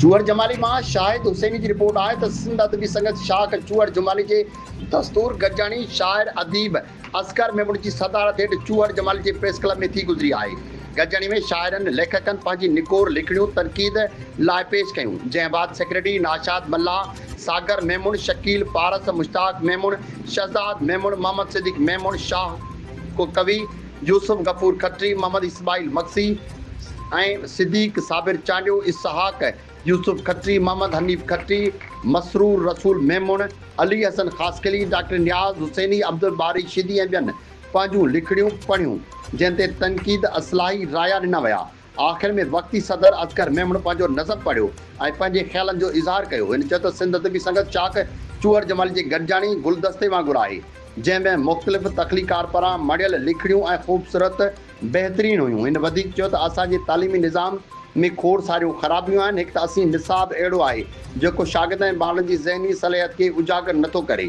چوهڙ جمالي مان شاهد حسيني جي رپورٽ آهي ته سنڌ ادبي سنگت شاخ چوهڙ جمالي جي دستور گڏجاڻي شاعر اديب اصغر ميمڻ جي صدارت هيٺ چوهڙ جمالي جي پريس ڪلب ۾ ٿي گذري آهي. گڏجاڻي ۾ شاعرن ليکڪن پنهنجي نڪور لکڻيون تنقيد لاء پيش ڪيون جنهن بعد سيڪريٽري ناشاد ملاح، ساگر ميمڻ، شڪيل پارس، مشتاق ميمڻ، شهزاد ميمڻ، محمد صديق ميمڻ، شاهه ڪوي، يوسف غفور کٽري، محمد اسماعيل مگسي ۽ صديق صابر چانڊيو، اسحاق يوسف کٽري، محمد حنيف کٽري، مسرور رسول ميمڻ، علي حسن خاصخيلي، ڊاڪٽر نياز حسيني، عبدالباري شيدي ۽ ٻين پنهنجون لکڻيون پڙهيون، جنهن تي تنقيد اصلاحي رايا ڏنا ويا. آخر ۾ وقتي صدر اصغر ميمڻ پنهنجو نظم پڙهيو ۽ پنهنجي خيالن جو اظهار ڪيو. هن چيو ته سنڌ ادبي سنگت شاخ چوهڙ جمالي جي گڏجاڻي گلدستي وانگر آهي، جنهن ۾ مختلف تخليقار پاران مڙهيل لکڻيون ۽ خوبصورت بهترين هيون. هن وڌيڪ چيو ته اسان جي تعليمي نظام ۾ کوڙ ساريون خرابيون آهن، هڪ ته اسين نصاب اهڙو آهي، جيڪو شاگردن ۽ ٻارڙن جي ذهني صلاحيت کي اجاگر نٿو ڪري.